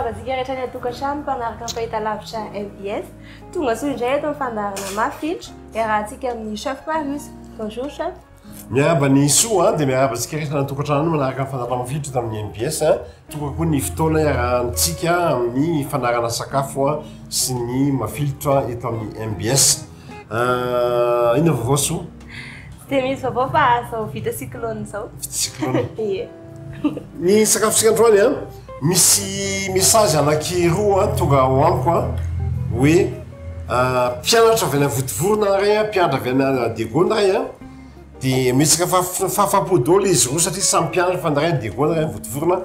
Miarahaba antsika rehetra any an-tokantrano mpanaraka ny fahitalavitra mbs. Tonga soa indray eto amin'ny fandaharana Mafilotra, iarahantsika amin'ny Chef Marius. Bonjour Chef. Miarahaba ny soa dia miarahaba antsika rehetra any an-tokantrano manaraka ny fandaharana Mafilotra eto amin'ny mbs. Tonga koa ny fotoana iarahantsika amin'ny fandaharana sakafo sy ny Mafilotra eto amin'ny mbs. Inona vaovao soa? Tsy dia misy vaovao fa izao vita cyclone izao. Vita cyclone. Ie. Ny sakafontsika androany an, misy message anankiroa an tonga ao amiko an, hoe mpianatra avy any Vontovorona iray an, mpianatra avy any Diego ny iray an, dia miresaka fahafahampo daholo izy roa satria samy mpianatra fa ny iray any Diego ny iray any Vontovorona.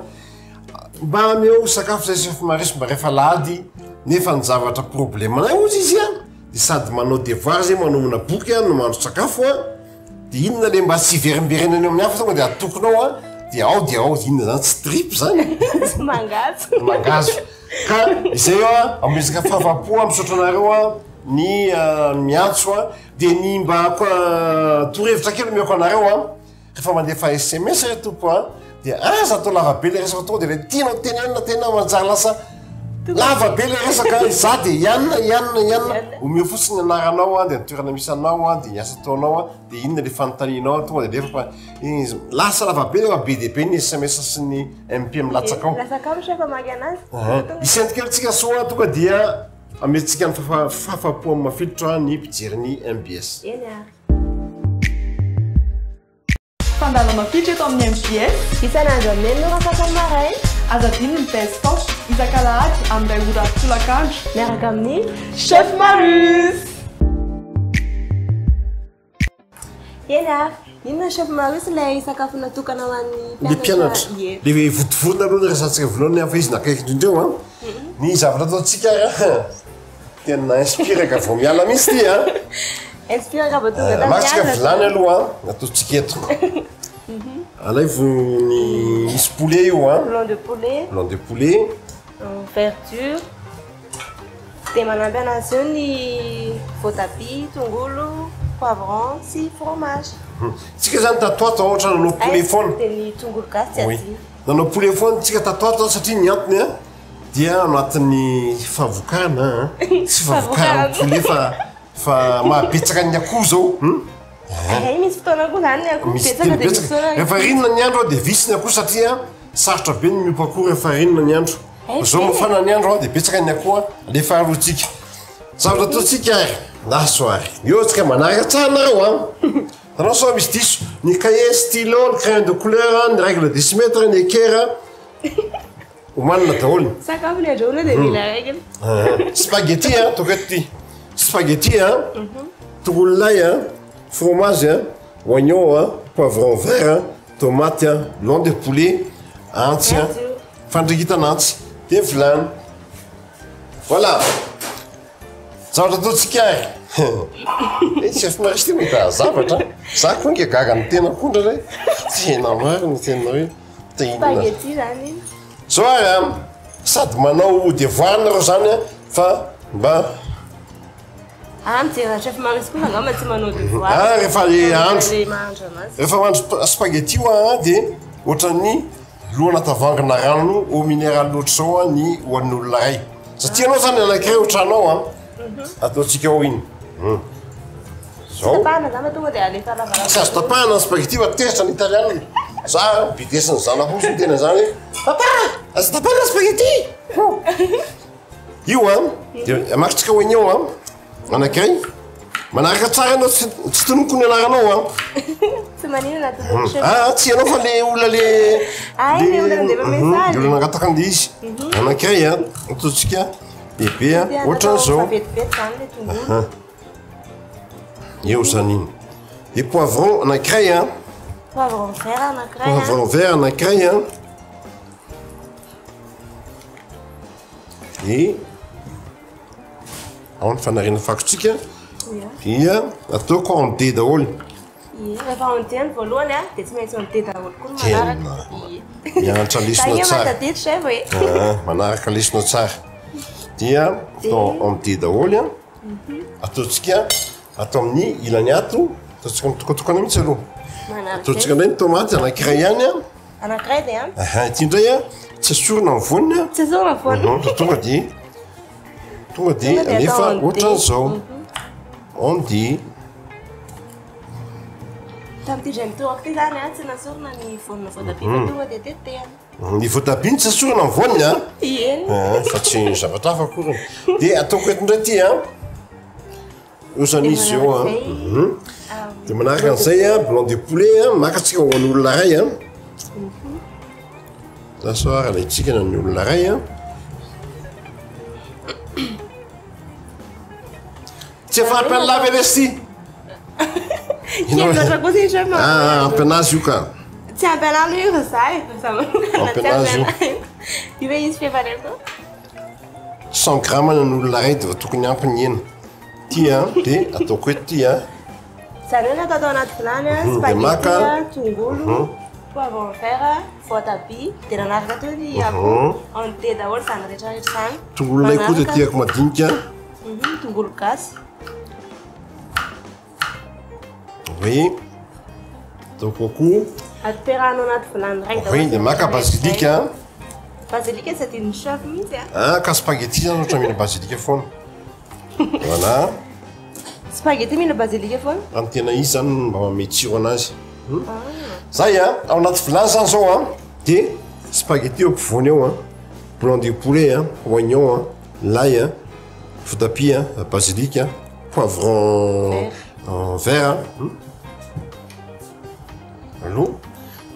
Mba ameo sakafo zay chef Marius mba rehefa alahady nefa ny zavatra problème-nay hozy izy an, de sady manao devoir zay manomana boky an no mahandro sakafo an, de inona le mba tsy hiverimberenana eo amin'ny hafa tonga de atokonao an, de ao de ao, inona zany tsy tripy zany? Mangazo. Mangazo. Ka izay an, amin'ny resaka fahafahampo an, misaotra anareo an, ny miantso an, de ny mba torohevitra kely omeko anareo an, Rehefa mandefa sms ry tompoko a, dia aza atao lava be le resaka tonga de le tianao tenenina tena manjary lasa lava be le resaka, za de ianona ianona ianona, omeo fotsiny ny anaranao a, de ny toerana misy anao a, de ny asa ataonao a, de inona le fanontanianao a, tonga de alefa fa lasa lava be rehefa be dia be ny sms sy ny MP milatsaka ao. Lasa kamo chef mamaky anazy. Hisento kely tsika soa tonga dia ametritsika ny fafapo amin'ny mafilotra ny mpijery ny mbs. Eny ary. Fandala mafilotra eto amin'ny mbs. Isan'andro amin'ny enina ora sasany maraina. Aza adino ny best of isak'alahady amin'ny iray ora tolakandro. Miaraka amin'ny Chef Marius. Eny ary, inona Chef Marius ilay sakafo natokana ho an'ny Le mpianatra. Ie. Le votovorona aloha no resahantsika voalohany fa izy no akaiky indrindra eo an. Ny zavatra ataontsika ary an. Tena inspiraka vao miala mihitsy ty a. Inspiraka vao tonga tany Matsika miala. vilany aloha a, ataontsika eto. Alaivo ny misy poulet io a. Blanc de poulet, Blanc de poulet. verdure. Dia manampy anazy eo ny voatabia, tongolo, poivron sy fromage. Tsika zany tato ato ohatra nanao poulet foana. Dia ny tongolo gasy tsy Oui. adino. Nanao poulet foana tsika tato ato satria ny antony a Dia anatin'ny fahavokarana an, tsy fahavokaran'ny poulet fa fa mahabetsaka ny akoho zao hum. Hay misy fotoana koa zany ny akoho Misy betsaka tena dia misy betsaka. fotoana Rehefa ririnina ny andro dia vitsy ny akoho satria sarotra be ny miompy akoho rehefa ririnina ny andro. Hay Zao ve? mafana ny andro dia betsaka ny akoho an, alefa arotsika. Zavatra ataontsika ary, lasa ary. Eo tsika manaraka tsara nareo an. Hitanao sao misy diso, ny cahier, stylo, ny crayon de couleur, ny règle décimètre, ny équerre. Omanina daholo. Sakafo ny andrahoina dia mila règle. Spaghetti a, ataoko eto ty. Spaghetti a, tongolo lay a, fromage a, oignon a, poivron vert a, tomate a, blanc de poulet, antsy a, fandrikitana antsy, dia vilany. Voilà. Zavatra ataontsika ary. Eh, chef Marie ty mahita zavatra. Za koa nge gaga ny tenako koa indraindray. Tena marina tena hoe. Spaghetti zany iny. Zao ary an, sady manao devoir nareo zany an, fa mba. Ah mijery an'i chef Maurice kosa angamba tsy manao devoir. Ah rehefa le andro. Le mahandro anazy. Rehefa mahandro spaghetti hoa an de ohatran'ny lohana tavoahangina rano eau minérale ohatr'izao an ny hohanin'ny olona iray. Satria anao zany anankiray ohatranao an, ataontsika ao iny. Tsy tapahana zany fa tonga dia alefa lavalava. Tsy azo tapahana ny spaghetti fa tezitra ny italiana. Za bidesin'ny zanak'osy miteny an'izany hoe papa aza tapahana ny spaghetti. Io an, dia amakintsika oignon an, anankiray. Manaraka tsara ianao tsy tsy tononiko ny anaranao an. Tsy maninona na tononiko chef. Ah tsy ianao fa le olona le Ay, le olona nandefa message. Le olona nangataka an'le izy. Anankiray an, ataontsika bebe an, ohatran'izao. Vetivety zany le tongolo. Eo zany iny. De poivron anankiray an. Poivron vert anankiray an. Poivron vert anankiray an. De ao ny fanariana fakotsika. Dia ataoko en dé daholo. Ie, rehefa en dé ny voalohany an, dia tsy maintsy en dé daholo koa ny manaraka. Tena mianatra lesona tsara. Tadidiko chef e. Ah, manaraka lesona tsara. Dia atao en dé daholo an. Ataontsika ato amin'ny ilany ato, ataontsika mitokatokana mihitsy aloha. Ataontsika indray ny tomaty anankiray ihany an. Anankiray dia ampy. Aha, ity indray an, Tsy asorina ny voany a. Tsy asorina ny voany. Mhm, fa tonga de tonga de alefa ohatran'izao. Mhm. En dé. Tamin'ity indray mitoraka ity zany a, tsy nasorina ny voanina voatabia fa mhm. tonga de tetehana. Ny voatabia no tsy asorina ny voany a. Eny. Eh, fa tsy zavatra hafa akory. De ataoko eto indray ity a. Eo zany izy eo a. Mhm. De manaraka an'izay a, blanc de poulet a, maka tsika ho an'olona iray a. Lasa ary alaintsika na ny olona iray a. Tsy efa ampy an'lah ve lesy ty? Kely loatra kosa io chef. Ah, ampy anazy io ka. Tsy ampy anah aloha io fa za e, fa za manokana Ampy tsy ampy anazy io. anah io. Io ve izy fefany koa? 100 grammes ny olona iray dia efa tokony ampy ny hena. Ty a, dia ataoko eto ty a. Izany hoe natao tao anaty vilany a, Mhm, dia maka. spaghetti a, tongolo, Mhm. poivron vert a, voatabia, dia nanaraka teo ny akoho, en dé daholo izany rehetra rehetra izany. Tongolo lay koa dia Manaraka- tiako madinika. Mhm, tongolo gasy. Oui. Ataoko akoho. Ampiarahana anaty vilany iray daholo. Oui, dia maka basilic a. Basilic tsy adinon'ny chef mihitsy a. Ah, ka spaghetti zany ohatra mila basilic foana. Voilà. Spaghetti mila basilic foana. Raha ny tena izy zany mba manome tsiro anazy. Hmm? Zay a, ao anaty vilany zany zao a, dia spaghetti eo ampovoany eo a, blanc de poulet a, oignon a, l'ail a, voatabia a, basilic a, poivron vert a, hmm? Aloha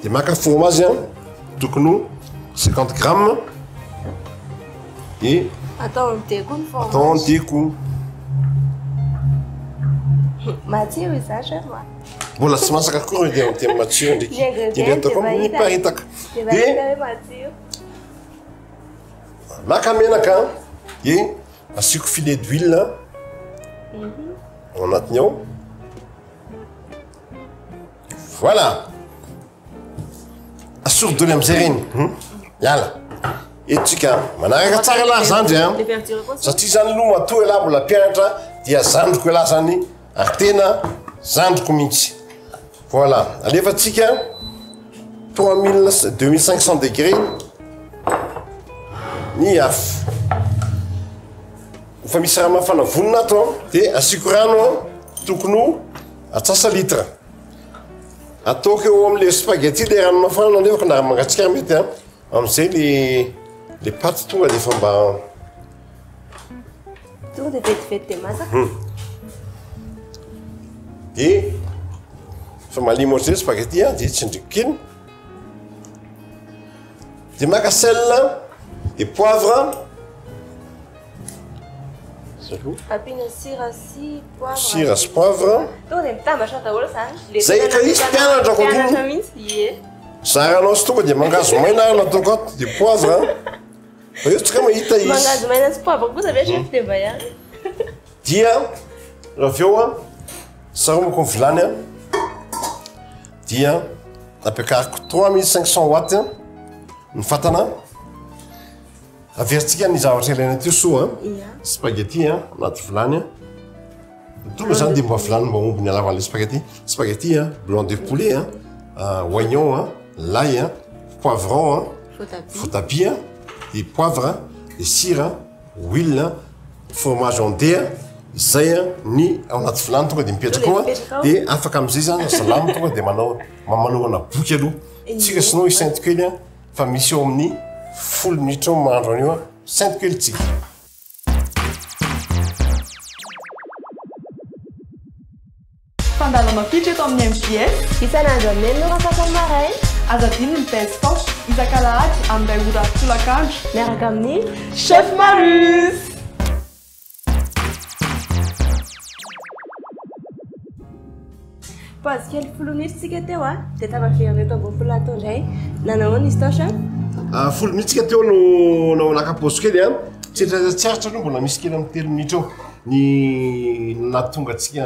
dia maka fromage a, tokony ho 50 grammes dia Atao en dé koa ny fromage. atao en dé koa. Matsiro izany chef a. Mbola tsy masaka akory dia dia matsiro ndriky. Ny ingrédients Dia ataoko dia mahita. miparitaka. Dia Dia mahita hoe matsiro. maka menaka dia asiako filet d'huile ao anatiny ao. Voilà. Asory doly amizay reny. Hmm? Miala. Eto tsika manaraka tsara lah zandry a. Satria zany aloha matoa elah mbola mpianatra dia zandriko elah zany ary tena zandriko mihitsy. Voilà. Alefa tsika 3000 2500 degrés ny afo. Efa misy rano mafana vonona ato an, dia asiako rano an, tokony ho atsasa litre. Ataoko eo amin'le spaghetti le rano mafana no alefako na rano mangatsiaka ary mety an, amin'izay le le paty tonga dia efa mba Tonga dia vetivety dia masaka. Hmm. Dia efa malemy ohatr'izay spaghetti an, dia tsindriko kely. Dia maka sel dia poivre. Ampiana sira sy poivre. Sira sy poivre. Tonga dia mitambatra daholo izany. Le Zay tena ka izy nampiana- mpianatra koa mpianatra tonga. mihitsy. Ie. Zaranao sy tonga dia mangahazo maina ary nataoko ato dia poivre. Fa eo tsika mahita izy. Mangahazo maina sy poivre kosa ve chef dia mba ihany. Dia raha avy eo an, saromako ny vilany an, dia ampiakariko 3500 watts ny fatana. Averintsika ny zavatra ilaina teo soa an. Spaghetti an, anaty vilany an. Tonga zany dia mba vilany mba omby ny halavan'ilay spaghetti. Spaghetti an, blanc de poulet an, oignon an, l'ail an, poivron an, voatabia an, dia poivre an, dia sira an, huile an, fromage en dés an, izay an ny ao anaty vilany tonga dia mipetraka ao an, dia afaka amin'izay zany salama tonga dia manao manorana boky aloha. Tsika sinon hisainty kely an. Fa misy eo amin'ny folo minitra eo mahandro an'io an, sainty kely tsika. Fandalana mampiditra eto amin'ny mbs. Isan'andro amin'ny enina ora sasany maraina. Aza adino ny Best Of isak'alahady amin'ny iray ora tolakandro. Miaraka amin'ny Chef Marius. Pause kely folo minitra tsika teo a, dia tafaverina eto ambony plateau indray. Nanao ahoana izy tao chef? Ah, folo minitra tsika teo no nanao naka pause kely a. Tsy tsy aritra aloha mbola misy kely amin'ny telo minitra eo. Ny nahatonga antsika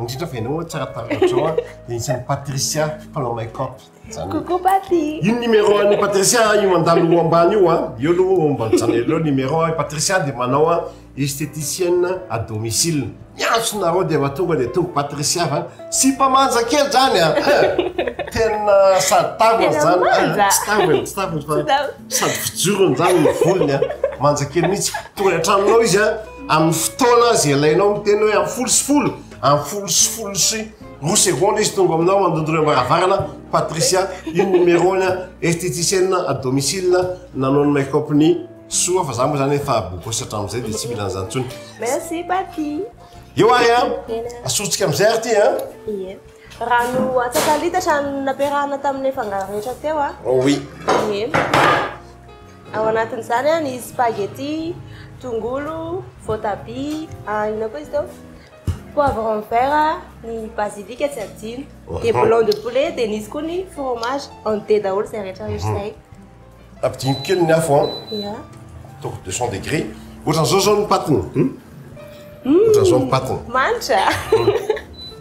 indrindra fa ianao tsara taratra ao a, dia isan'ny Patricia mpanao make-up. Zany. Coucou Paty. Io numéro an'i Patricia io mandalo ambany io a, eo aloha mba mijanona eo numéro a, Patricia dia manao a esthéticienne à domicile. Miantso nareo dia efa tonga dia tonga Patricia fa sipa manja kely zany a. Tena sady taviny Tena zany. manja. Tsy taviny, tsy taviny fa Tsy taviny. sady fijorony zany ny volony a. Manja kely mihitsy. Tonga any an-tranonao izy a, amin'ny fotoana izay ilainao miteny hoe amin'ny 10:10, amin'ny 10:10 02 secondes izy tonga aminao mandondona eo am-baravarana. Patricia, io numéro-ny a, esthéticienne à domicile nanao ny make-up ny soa fa za moa zany efa bokosy hatramin'izay dia tsy mila an'izany intsony. Merci Paty. Eo ary a, Tena. asotsika amin'izay ary ty a. Ie. Rano atsaka litatra no nampiarahana tamin'ilay fangaro rehetra teo a. Oh oui. Ie. Ao anatin'izany a ny spaghetti, tongolo, voatabia, ah, inona koa izy teo? Poivron vert, ny basilic tsy adino. Dia blanc de poulet, dia nisy koa ny fromage en dé daholo izay rehetra rehetra izay. Ampidiniko kely ny afo a. Ia. Ataoko 200 degrés. Ohatran'izao zao ny patiny. Ohatran'izao ny patiny. Manitra.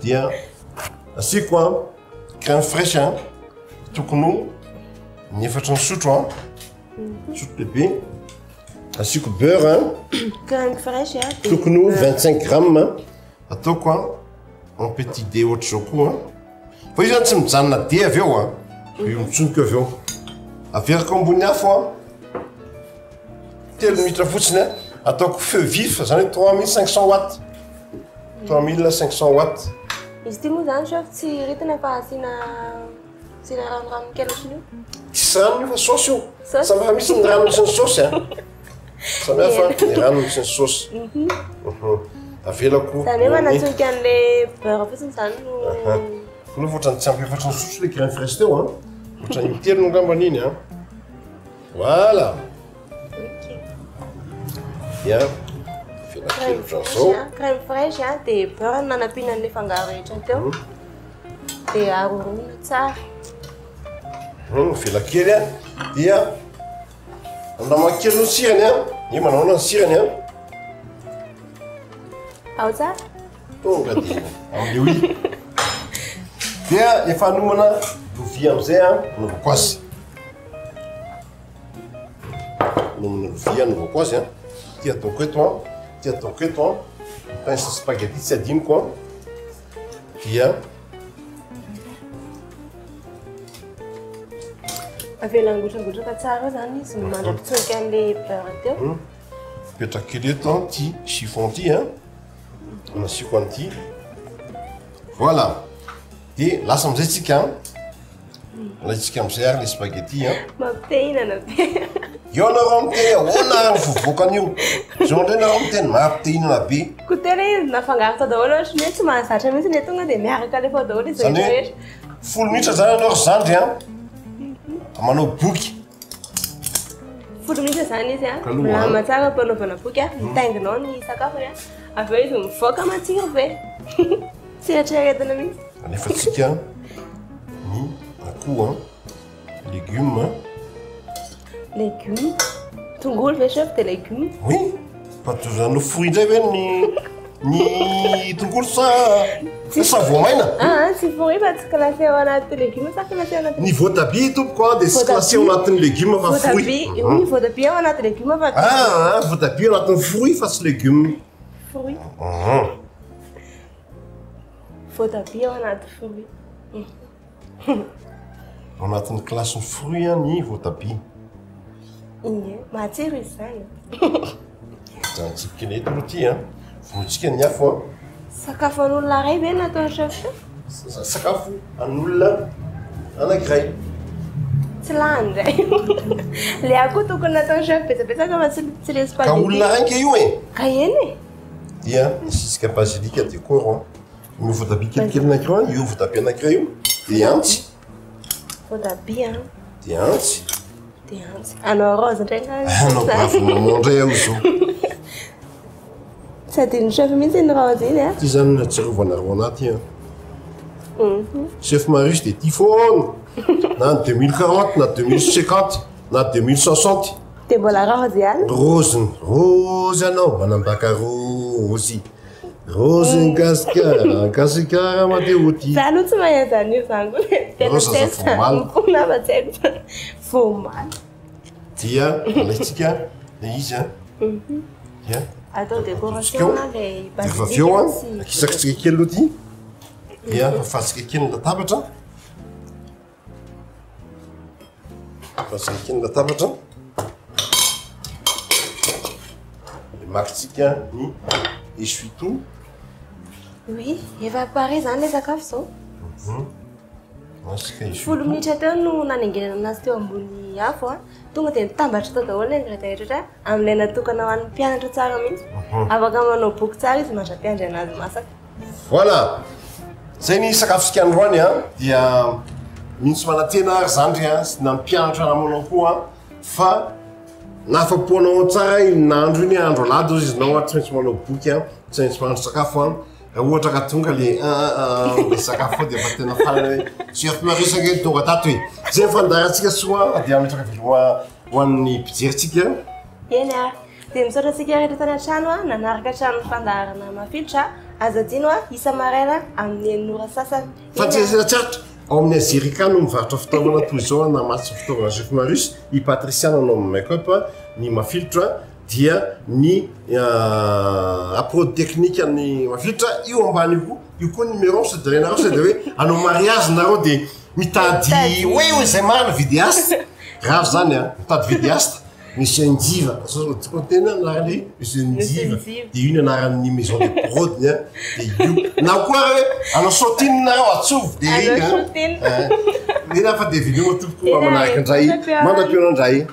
Dia asiako a crème fraîche a, tokony ho ny efatry ny sotro a, sotro lehibe. Asiako beurre a, Crème fraîche a. dia tokony ho beurre. 25 grammes a, ataoko a en petit dé ohatr'izao koa a. Fa io zany tsy mijanona dé avy eo a, io mitsonika avy eo. Averiko ambony afo a, 3 minitra fotsiny a, ataoko feu vif, zany hoe 3500 watts. 3500 watts. Izy ity moa zany chef tsy ritina fa asiana asiana ranoranony kely ohatran'io. Tsisy ranony io fa saosy io. Saosy. Samy hafa mihitsy ny ranony sy ny saosy a. Samy hafa ny ranony sy ny saosy. Avelako. Zany hoe manatsonika an'ilay beurre fotsiny zany no. Aloha ohatrany tsy ampy efatry ny sotro ilay crème fraîche teo a. Ohatrany intelo angambany iny a. Voilà. Ok. Dia avela kely Crème ohatran'izao. fraîche a, crème fraîche a, dia beurre no nanampiana an'ilay fangaro rehetra teo. Dia aroroana tsara. Avela kely a. Dia andramako kely ny sirany a. Io manao ahoana ny sirany a? Ao tsara? Tonga dia amin'ny oui. Dia efa hanomana lovia amin'izay a, anaovako azy. Hanomana lovia anaovako azy a. Ty ataoko eto a, ty ataoko eto a. Pince spaghetti tsy adinoko a. Dia Avela angotrangotraka tsara eo zany izy mandra-pitsonika an'ilay beurre teo. Mipetraka kely eto a, ty chiffon ty a. Nasiako an'ity. Voilà. Dia lasa amin'izay tsika. Alaintsika amin'izay ary le spaghetti a. Mampite-hihinana be. Eo nareo miteny ahoana ary ny fivoakan'io. Zao indray nareo miteny mampite-hihinana be. Koa tena izy nafangaro tao daholo ohatry ny hoe tsy mahazatra mihitsy ny tonga dia miaraka alefa ao daholo izy Zany hoe rehetra. 10 minitra zany ianao ry zandry a. Manao boky. 10 minitra zany izy a. Kaloha, Milamina tsara am-panaovana boky a. Mitaingina ao ny sakafony a. Avy eo izy mivoaka matsiro be. Tsy eritreretina mihitsy. Alefantsika ny akoho a, légumes. Légumes. Tongolo ve chef dia légumes? Oui. Fa tozan'ny fruit indray ve ny tongolo sa sa voamaina? Ah, tsy fruit fa tsy classé ao anaty légumes sa classé ao anaty Ny voatabia tompoko a dia tsy classé ao anatin'ny légumes fa fruit. Voatabia, oui, voatabia ao anaty légumes fa Ah, voatabia ao anatin'ny fruit fa tsy légumes. Fruit. Voatabia ao anaty fruit. Ao anatin'ny classe ny fruit a ny voatabia. Ie, matsiro izy zany. Zany tsipika kely eto aloha ty a. Vonotsika ny afo a. Sakafo an'olona iray ve no ataon'ny chef teo? Sakafo an'olona anankiray. Tsy lany indray. Le akoho tokony nataon'ny chef betsabetsaka fa tsy le Ka spaghetti. olona iray nge io e. Ka eny e. Dia asisika basilic décor a. Io voatabia kelikely anankiray io, io voatabia anankiray io. Dia antsy. Voatabia. Dia antsy. Dia antsy. Anao rose indray nga. Anao bravo maman indray aho izao. Tsy adin'ny chef mihitsy ny rose iny a. Ty zany no atsiarovanareo anaty a. Chef Marius dia tia foana. Na ny 2040, na 2050, na 2060. Dia mbola rose ihany. Rose, rose anao, manambaka rose. Raozin'i Gasikara, Gasikara madeoty. Za aloha tsy mahay an'izany hira izany koa dia tena Rose tsy aza haiko voamaly. izany koa na fa tsy haiko izany. Voamaly. Dia alaintsika ilay izy an. Dia Atao décoration Ataontsika ilay Dia rehefa avy eo an, basilic sy akisakitsika kely aloha ity. Dia fafatsika kely ny latabatra. Fafatsika kely ny latabatra. Dia makitsika ny essuie-tout. Oui, efa paré izany ilay sakafo izao. Masika essuie-tout. Folo minitra teo no nanengenana anazy teo ambony afo a. Tonga dia nitambatra tao daholo ny ingrédients rehetra amin'ilay natokana ho an'ny mpianatra tsara mihitsy. Afaka manao boky tsara izy mandra-piandry anazy masaka. Voilà! Zay ny sakafontsika androany an, dia mino sy manantena ary zandry an, sy na mpianatra namanao koa an, fa nahafapo anao tsara iny nahandro iny andro alahady ozy izy nao an, tsy maintsy manao boky an, tsy maintsy mahandro sakafo an, raha ohatra ka tonga le un un le sakafo ao dia efa tena faly hoe chef Maurice ange tonga tato e! Zay ny fandaharantsika soa dia hametraka veloma ho an'ny mpijerintsika. Eny ary. Dia misaotra antsika rehetra tany an-trano nanaraka hatramin'ny fandaharana mafilotra. Aza adino isa-maraina amin'ny enina ora sasany. Fa tsy asiana tsy aritra, ao amin'ny Azerica no mivarotra fitaovana toy izao namatsy fitaovana Chef Marius, i Patricia nanao ny make up, ny mafilotra dia ny aprod technique ny mafilotra io ambany io koa, io koa numéro sao dia renareo sao dia hoe hanao mariage nareo dia mitady hoe hoe izay marina vidéaste, grave zany an, mitady vidéaste. Monsieur Njiva, tiako tena anarany hoe Monsieur Njiva, dia io ny anaran'ny maison de prod-ny an, dia io. Na koa ary hoe hanao shooting nareo atsovy dia iny an. Eny fa dia veloma tompoko manaraka indray, mandra-pihaona indray.